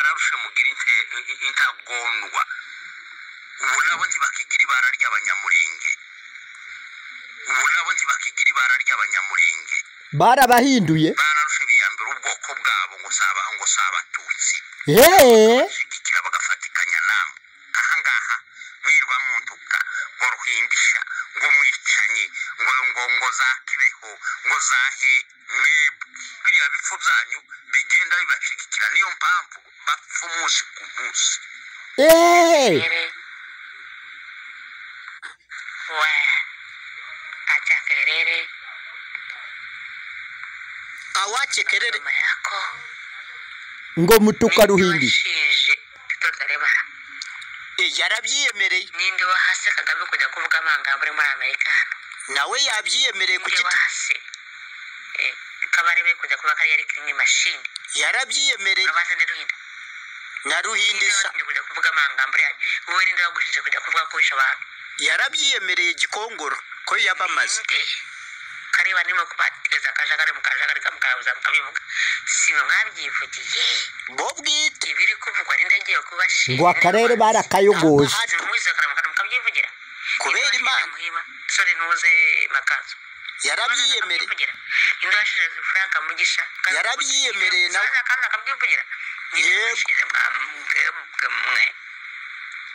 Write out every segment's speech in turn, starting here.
Mwararushe mugira intagondwa. Ubu nabo ntibakigira ibara ry'abanyamurenge. Ubu nabo ntibakigira ibara ry'abanyamurenge. Barabahinduye. Bararushe biyambira ubwoko bwabo ngo saba ngo sabatutsi. Shigikira bagafatikanya namwe. Aha ngaha mwirwa muntuka ngo ruhindisha ngo mwicanyi ngo ngo ngo za Kibeho ngo zahe mwebwe biriya bipfu byanyu bigenda bibashigikira, niyo mpamvu bapfa umunsi ku munsi. Acha kelele. Awache kelele. Mama yako. Ngo mutuka ruhindisha. Yarabyiyemereye. Ninde wahase Kagame kujya kuvuga amangambure muri Amerika? Nawe yabyiyemereye ku giti. Kabarebe kujya kuba kari yari killing machine. Yarabyiyemereye. Abaze ndi Ruhinda. Na Ruhindisha. Kujya kuvuga amangambure yanyu. Wowe ninde wagushije kujya kuvuga ko wisha abantu? Yarabyiyemereye Gikongoro ko yabamaze. Kareba nimo kubateza akajagari mu kajagari kamukabuza mukabivuga. Si mwe mwabyivugiye. Bo bwite ibiri kuvugwa ninde agiye kubashinja. Ngo akarere barakayogoje. Mukabyivugira. Kubera Imana. Sorry ntuze makanzu. Yarabyiyemereye. Ninde washije Frank Mugisha? Yarabyiyemereye nawe. Kandi akabyivugira. Yego.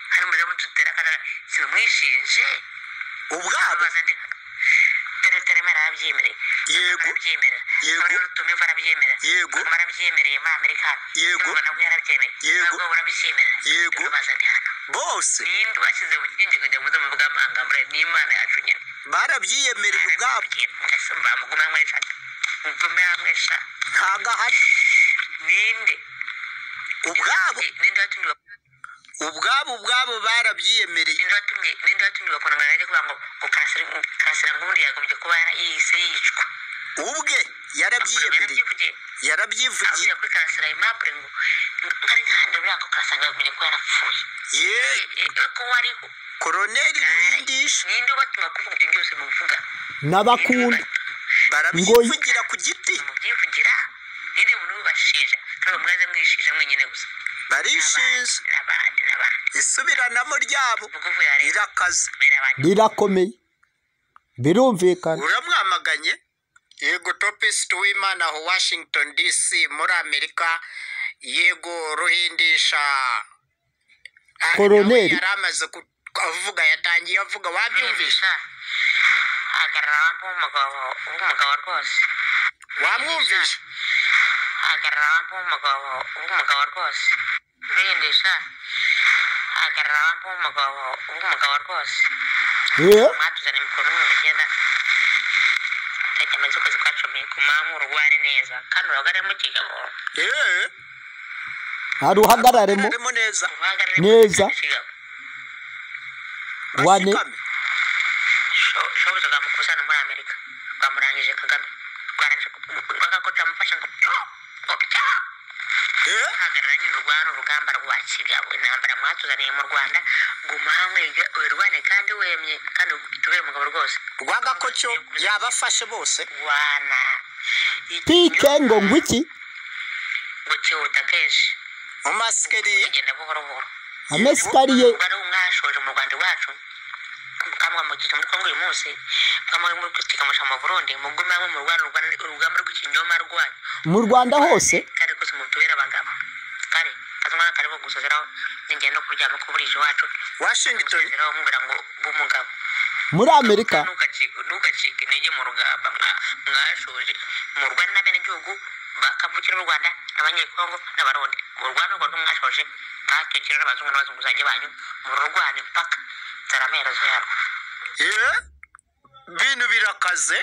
Hari muze mututera akajagari. Si mwishinje. Ubwabo. Terema arabyemereye. Yego. Yego. Rutumivu arabyemera. Yego. Kagame arabyemereye muri Amerika. Yego. Nawe yarabyemeye. Yego. Nabwo urabyemera. Yego. Bose. Ninde bashyize mu kingi kujya muze muvuga amangambure ni Imana yacu nyine. Barabyiyemereye ubwabo. Mugume hamwe sha. Mugume hamwe sha. Nta gahato. Ninde? Ubwabo. Ninde watumye Ubwabo barabyiyemereye. Ninde watumye bakunda ngo ajye kuvuga ngo Karasira ngundi yagombye kuba yihise yicwa. Ubwe yarabyiyemereye. Yarabyivugiye. Avuye kuri Karasira Aimable ngo ngari nkanda buriya ngo Karasira yagombye kuba yarapfuye. Ye. Ko wariho. Koroneli Ruhindisha. Ninde ubatuma kuvuga ibyo byose muvuga? N'abakunda. Barabyivugira ku giti. Mubyivugira. Ninde muntu ubashinja? Kandi mwaze mwishinja mwenyine gusa. Barishinja. Isubiranamo ryabo rirakaze. Rirakomeye. Birumvikana. Uramwamaganye? Yego Topist w'Imana aho Washington DC muri Amerika. Yego Ruhindisha. Koroneli yaramaze kuvuga, yatangiye avuga wabyumvisha. Hagarara w'umugabo rwose. Wamwumvisha? Hagarara w'umugabo rwose. Ruhindisha. Hagarara w'umugabo rwose. Mwatuzana mikoro n'ubugenda. Amaze ukwezi kwa 10 kumamu urware neza kandi uhagararemo kigabo. Aruhagararemo neza. Neza. Wane. Shobuza gamukusana muri Amerika. Bamurangije Kagame. Rwarangije rwakakoca amufasha ngo hagarara nyine urwana urugamba rwa kigabo. Intambara mwatuzaniye mu Rwanda guma hamwe urwane kandi wemye kandi tube umugabo rwose. Rwagakoco yabafashe bose. Wana. Pike ngo ngwiki? Ngo cyihuta kenshi. Mu masikariye. Kugenda buhoro buhoro. Amesikariye. Mwashoje mu Rwanda iwacu. Mukamwambukije muri Kongo uyu munsi. Mukamwambukije mu Burundi. Mugume hamwe mu Rwanda urugamba rw'ikinyoma rwanyu. Mu Rwanda hose. Kandi rwose mutubera abagabo. Kare kazumwana karimo gusozeraho n'ingendo kuryama ko burije iwacu. Washington. Mubwira ngo b'umugabo. Muri Amerika. Ntugacike intege mu rugamba mwashoje. Mu Rwanda n'abenegihugu bakavukira mu Rwanda n'abanyekongo n'abarundi. Mu Rwanda urwo mwashoje mwatwikira n'abazungu n'abazunguzajye banyu mu rurwane mpaka zaramerezo yarwo. Bintu birakaze.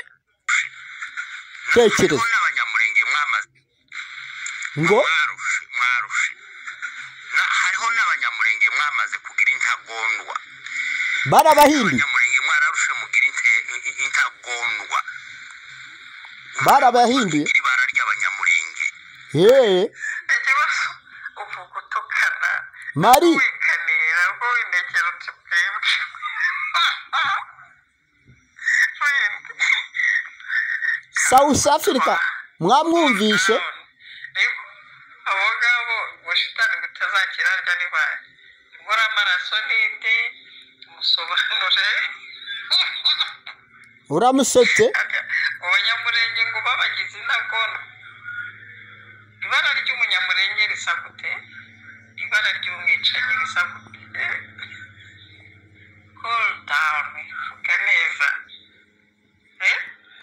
Tekereza. N'abanyamurenge mwamaze. Ngo mwarushe. Hariho n'abanyamurenge mwamaze kugira intagondwa. Barabahinduye. Abanyamurenge mwararushe mugira intagondwa. Barabahinduye. Ibara ry'abanyamurenge. Ikibazo uvuga utukana. Mari. Wikanira rwo winekera uti bwebwe. South Africa mwamwumvishe. Abo ngabo ngo shitani ngo itazakirarya nibaye inkora amaraso n'indi musobanure. Uramusetse. Mu banyamurenge ngo babagize intagondwa. Ibara ry'umunyamurenge risa gute? Ibara ry'umwicanyi risa gute? Cool down, vuga neza.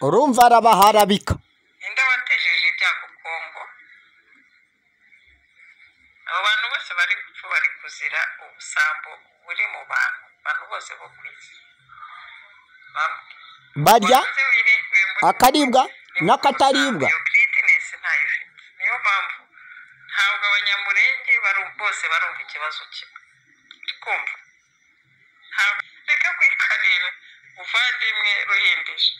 Urumva arabaharabika. Ninde watejeje ibyago Kongo? Abo bantu bose bari gupfa bari kuzira ubusambo buri mu bantu, abantu bose bo ku isi. Barya akaribwa n'akataribwa. Iyo greediness ntayo ifite. Niyo mpamvu ntabwo abanyamurenge bose barumva ikibazo kimwe. Kumva reka kwikarira muvandimwe Ruhindisha.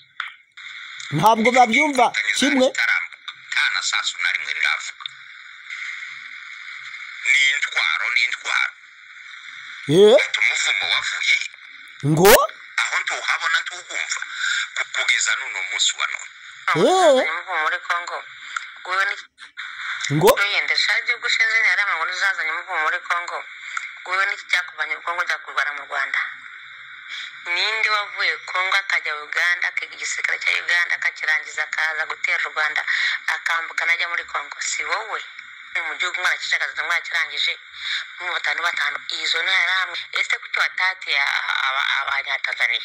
Ntabwo babyumva kimwe. Nta na sasu na rimwe riravuga. Ni intwaro, ni intwaro. Umuvumo wavuye ngo aho ntuhabona ntuhumva kugeza n'uno munsi wa none. Muri Kongo ngo Ruhindisha igihugu ushinzwe interahamwe ngo ntizazanye umuvumo muri Kongo. Wowe n'iki cyakuvanye Kongo cyakurwana mu Rwanda? Ninde wavuye Kongo akajya Uganda akiga igisirikare cya Uganda akakirangiza akaza gutera u Rwanda akambuka najya muri Kongo? Si wowe. Mu gihugu mwarakishakaza mwakirangije mu batanu batanu izo nterahamwe. Ese kuki watateye abanyatanzania?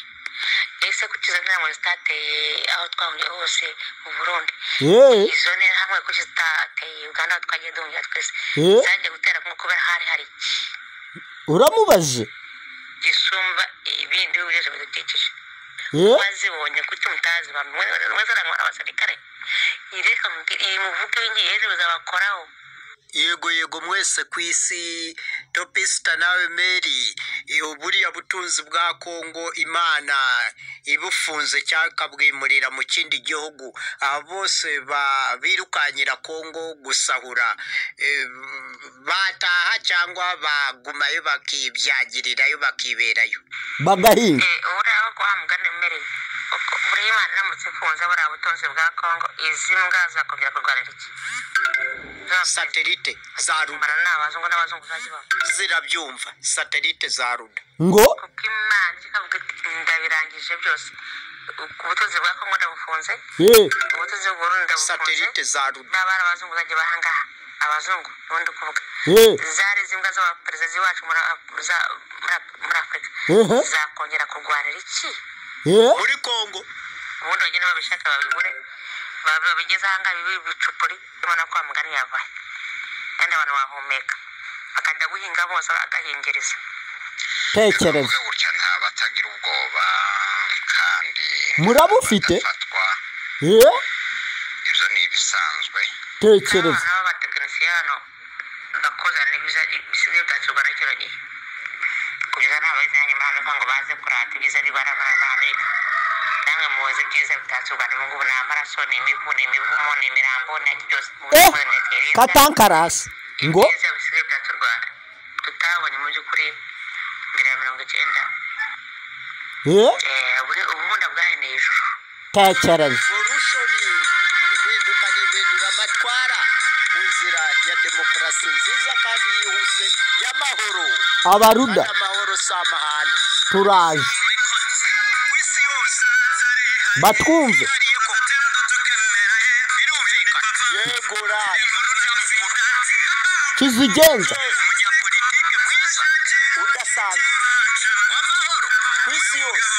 Ese kuki izo nterahamwe zitateye aho twahungiye hose mu Burundi? Izo nterahamwe kuki zitateye Uganda aho twagiye duhungira twese? Zagiye gutera Kongo kubera hari hari iki? Uramubaje gisumba ibindi bihugu byose bidukikije. Wazibonye kuki mutazi mwezarangwa n'abasirikare? Ireka iyi muvuge ibingiyi ejo bizabakoraho. Yego yego mwese ku isi Topista nawe Mary, buriya butunzi bwa Kongo Imana ibufunze cyangwa ikabwimurira mu kindi gihugu, aba bose birukanyira Kongo gusahura bataha cyangwa bagumayo bakibyagirirayo bakiberayo bagahinga. Uriya kwa mugani Mary, buriya Imana iramutse ifunze buriya butunzi bwa Kongo, izi mbwa zakongera kurwanira iki? Satelite za Ruda zirabyumva, satelite za Ruda ngo kuko Imana ikavuga iti ndabirangije byose, ubutunzi bwa Kongo ndabufunze, ubutunzi bw'u Burundi ndabufunze, satelite za Ruda n'abari abazungu bagiye bahangaha, abazungu ubundi kuvuga zari izi mbwa z'abaperezida bacu muri Afurika zakongera kurwanira iki muri Kongo? Ubundi bagenda babishaka babibure babigeze ahangaha bibi bicupuri ubona ko mugani yavaye kandi abantu bahumeka bakajya guhinga bose agahingereza. Tekereza gutya nta batagira ubwoba kandi murabufite ibyo ni ibisanzwe. Tekereza n'abatekinisiye hano bakuzana ibyiza bisigaye byacu Rwanda kino gihe kugeza n'abayize muri Amerika ngo baze kurata ibyiza bibara muri Amerika. Namwe muzi ibyiza bitatse u Rwanda ubu ngubu ni amaraso, ni imivu, ni imivumo, ni imirambo, ni byose. Katankarasi ngo ibyiza bisigaye bitatse u Rwanda tutabonye mu by'ukuri mbere ya 90. Ubundi bwaheneye ijuru. Tekereza revolution impinduka n'impinduramatwara mu nzira ya demokarasi nziza kandi yihuse y'amahoro. Abaruda amahoro si amahane. Turaje batwumve. Kizigenza umunyapolitike mwiza udasanzwe w'amahoro ku isi yose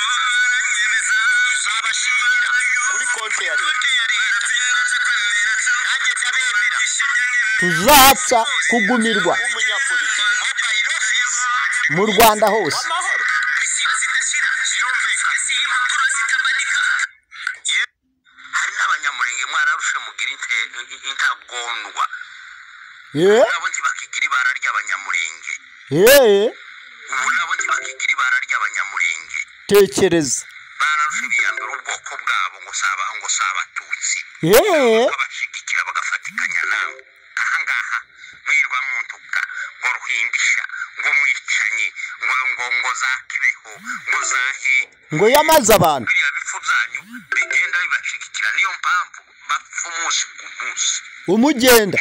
uzabashingira kuri konti ya leta nanjye ndabemera. Tuzapfa kugumirwa mu Rwanda hose. Hari n'abanyamurenge mwararushe mugira intagondwa. Nabo ntibakigira ibara ry'abanyamurenge. Ubu nabo ntibakigira ibara ry'abanyamurenge. Tekereza bararushe biyambura ubwoko bwabo ngo saba ngo sabatutsi. Babashigikira bagafatikanya nawe. Ahangaha mwirwa muntuka ngo Ruhindisha ngo mwicanyi ngo ngo ngo za Kibeho ngo zahe ngo yamaze abantu. Biriya bipfu byanyu bigenda bibashigikira, niyo mpamvu bapfa umunsi ku munsi. Umugenda